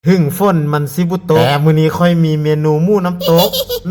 ເຖິງຝົນມັນຊິບໍ່ຕົກ ແຕ່ມື້ນີ້ຂ້ອຍມີເມນູໝູນ້ຳຕົກ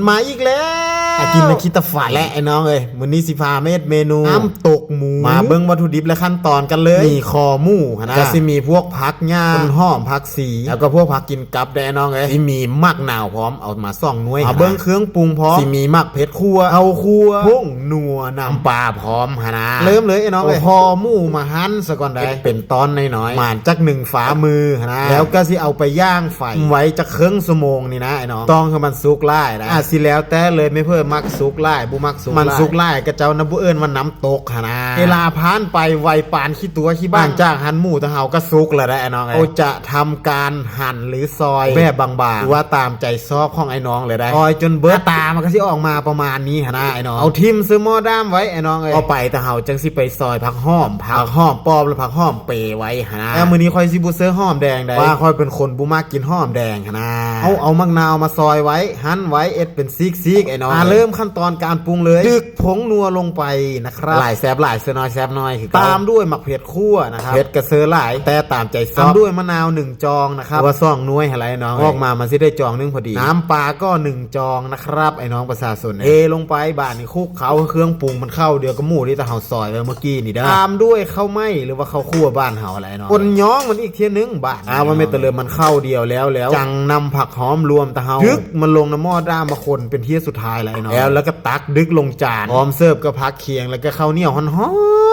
ມາອີກແລ້ວ ອາ ກິນນ້ຳຂີ້ຕາໄຟ ແລະ ໄອ້ນ້ອງເອີຍ ມື້ນີ້ຊິພາມາເຮັດເມນູນ້ຳຕົກໝູ ມາເບິ່ງວັດຖຸດິບ ແລະ ຂັ້ນຕອນກັນເລີຍ ມີຄໍໝູຫັ້ນນະ ກະຊິມີພວກຜັກຫຍ້າ ຕົ້ນຫອມ ຜັກຊີ ແລ້ວກໍພວກຜັກກິນກັບເດ້ ໄອ້ນ້ອງເອີຍ ຊິມີໝາກນາວພ້ອມ ເອົາມາສອງໜ່ວຍ ມາເບິ່ງເຄື່ອງປຸງພ້ອມ ຊິມີໝາກເຜັດຂົ້ວ ເຂົ້າຂົ້ວ ຜົງນົວ ນ້ຳປາພ້ອມຫັ້ນນະ ເລີ່ມເລີຍ ໄອ້ນ້ອງເອີຍ ເອົາຄໍໝູມາຫັ່ນ ສາກ່ອນໄດ໋ ເປັນຕອນນ້ອຍໆ ປະມານຈັກໜຶ່ງຝ່າມືຫັ້ນນະ ແລ້ວກໍຊິເອົາໄປຍ່າງໄຟໄວ້ຈັກເຄິ່ງຊົ່ວໂມງນີ້ນະ ໄອ້ນ້ອງ ຕ້ອງໃຫ້ມັນສຸກຫຼາຍນະ ອາດຊິແລ້ວແຕ່ເລີຍ ແມ່ເພິ່ນມັກສຸກຫຼາຍ ບໍ່ມັກສຸກ ມັນສຸກຫຼາຍ ຂະເຈົ້ານະບໍ່ເອີ້ນວ່ານ້ຳຕົກຫັ້ນນະ ເວລາຜ່ານໄປໄວປານຂີ້ຕົວະຂີ້ບັ້ງ ຫຼັງຈາກຫັ່ນໝູແລ້ວ ເຮົາກໍສຸກແລ້ວໄດ໋ ໄອ້ນ້ອງເອີຍ ເຮົາຈະທຳການຫັ່ນ ຫຼື ຊອຍແບບບາງໆ ຫຼືວ່າຕາມໃຈຊອບຂອງໄອ້ນ້ອງເລີຍໄດ໋ ຊອຍຈົນເບິດ ໜ້າຕາມັນກໍຊິອອກມາປະມານນີ້ຫັ້ນນະ ໄອ້ນ້ອງ ເອົາຖິ້ມໃສ່ໝໍ້ດ້າມໄວ້ ໄອ້ນ້ອງເອີຍ ຕໍ່ໄປແຕ່ເຮົາຈັ່ງຊິໄປຊອຍຜັກຫອມ ຜັກຫອມປ້ອມ ແລະ ຜັກຫອມເປໄວ້ຫັ້ນນະ ແຕ່ມື້ນີ້ຂ້ອຍຊິບໍ່ໃສ່ຫອມແດງໃດ໋ ວ່າຂ້ອຍເປັນຄົນບໍ່ມັກກິນຫອມແດງຫັ້ນນະ ເອົາ ເອົາໝາກນາວມາຊອຍໄວ້ ຫັ່ນໄວ້ ເຮັດເປັນຊີກໆ ໄອ້ນ້ອງ ມາເລີ່ມຂັ້ນຕອນການປຸງເລີຍ ດຶກຜົງນົວລົງໄປນະ ຄັບ ຫຼາຍແຊບຫຼາຍ ເສືອນ້ອຍແຊບນ້ອຍຄືເກົ່າ ຕາມດ້ວຍໝາກເຜັດຂົ້ວນະຄັບ ເຜັດກະເຊີຫຼາຍ ແຕ່ຕາມໃຈຊອບ ຕາມດ້ວຍມະນາວໜຶ່ງຈອງນະຄັບ ຫຼືວ່າສອງໜ່ວຍຫັ້ນແຫຼະນ້ອງ ອອກມາມັນຊິໄດ້ຈອງໜຶ່ງພໍດີ ນ້ຳປາກໍໜຶ່ງຈອງນະຄັບ ໄອ້ນ້ອງປະຊາຊົນ ເທລົງໄປ ບາດນີ້ຄຸກເຂົ້າ ເຄື່ອງປຸງມັນເຂົ້າດຽວກັບໝູທີ່ເຮົາຊອຍໄວ້ເມື່ອກີ້ນີ້ເດີ ຕາມດ້ວຍເຂົ້າໄໝ້ ຫຼືວ່າເຂົ້າຂົ້ວບ້ານເຮົາຫັ້ນແຫຼະນ້ອງ ຄົນຍ້ອງມັນອີກເທື່ອໜຶ່ງບາດ ອາ ວ່າແມ່ນແຕ່ເລີຍມັນເຂົ້າດຽວແລ້ວ ແລ້ວຈັ່ງນຳຜັກຫອມລວມຕາເຮົາ ດຶກມັນລົງໃນໝໍ້ດ້າມມາຄົນເປັນເທື່ອສຸດທ້າຍແລ້ວ ໄອ້ນ້ອງ ແລ້ວ ແລ້ວກໍ ຕັກດຶກລົງຈານ ພ້ອມເສີບກັບຜັກຄຽງ ແລ້ວກໍເຂົ້າໜຽວຮ້ອ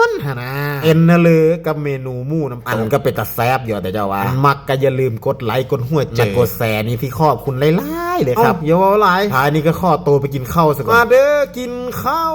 ນໆຫັ້ນນະ ເປັນນະເລີກັບເມນູໝູນ້ຳຕົກ ອັນກໍເປັນຕາແຊບຢູ່ ແຕ່ເຈົ້າວ່າ ມັກກໍຢ່າລືມກົດໄລ ກົດຫົວໃຈ ແລະ ກົດແຊ ນີ້ທີ່ຂອບຄຸນຫຼາຍໆເລີຍຄັບ ເອົ້າ ຢ່າເວົ້າຫຼາຍ ທ້າຍນີ້ກໍຂໍໂຕໄປກິນເຂົ້າສາກ່ອນ ມາເດີ ກິນເຂົ້າ.